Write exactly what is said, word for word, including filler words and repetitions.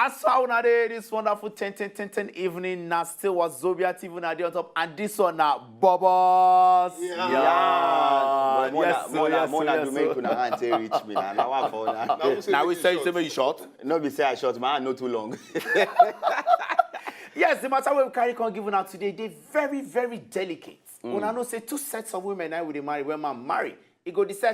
As far una dey this wonderful ten ten ten ten evening, na still Wazobia T V una dey on top, and this one na Bobos. Yeah. But more na- more na- more na do make una hand take reach me na. Na one for una. Now we say you say make you short. No be say I short, my hand no too long. Yes, the matter wey we carry come give una today dey very, very delicate. Una know say two sets of women na we dey marry. When man marry, e go decide